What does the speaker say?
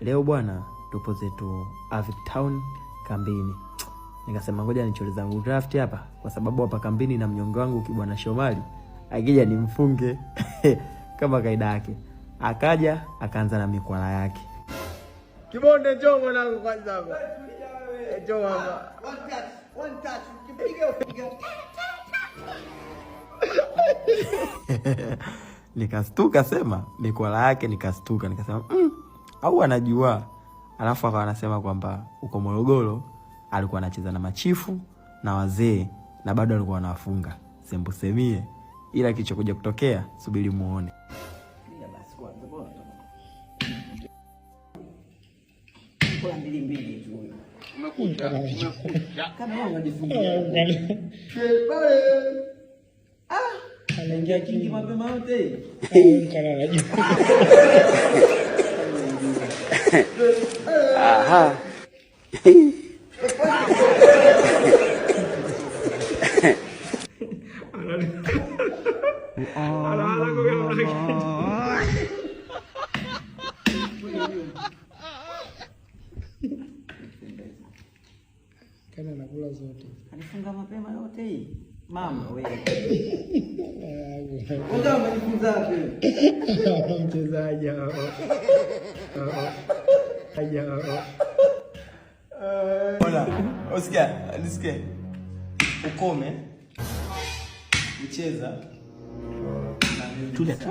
Leo bwana, tupo zetu Avic Town kambini. Nikasema ngoja nichore zangu draft hapa, kwa sababu hapa kambini na mnyonge wangu kibwana Shomari akija nimfunge kama kaida yake. Akaja akaanza na mikwala yake. Kibonde, njoo mwanangu kwanza hapa. Njoo hapa. One touch, one touch. Ukipiga upiga. Nikastuka sema mikwala yake, nikastuka nikasema au anajua. Alafu akawa anasema kwamba uko Morogoro alikuwa anacheza na machifu na wazee na bado alikuwa anawafunga sembusemie, ila kilichokuja kutokea subiri muone. Basi kwanza bora. Kwa mbili mbili tu huyo. Umekuja, umekuja. Kama wewe unajifungia. Anaingia kingi mapema yote. Aha. Kana nakula zote. Alifunga mapema yote hii. Mama wewe. Kwanza umejifunza wapi? Mchezaji hao. Hao. Ona, usikia, nisikie. Ukome kucheza na mimi. Tulia tu.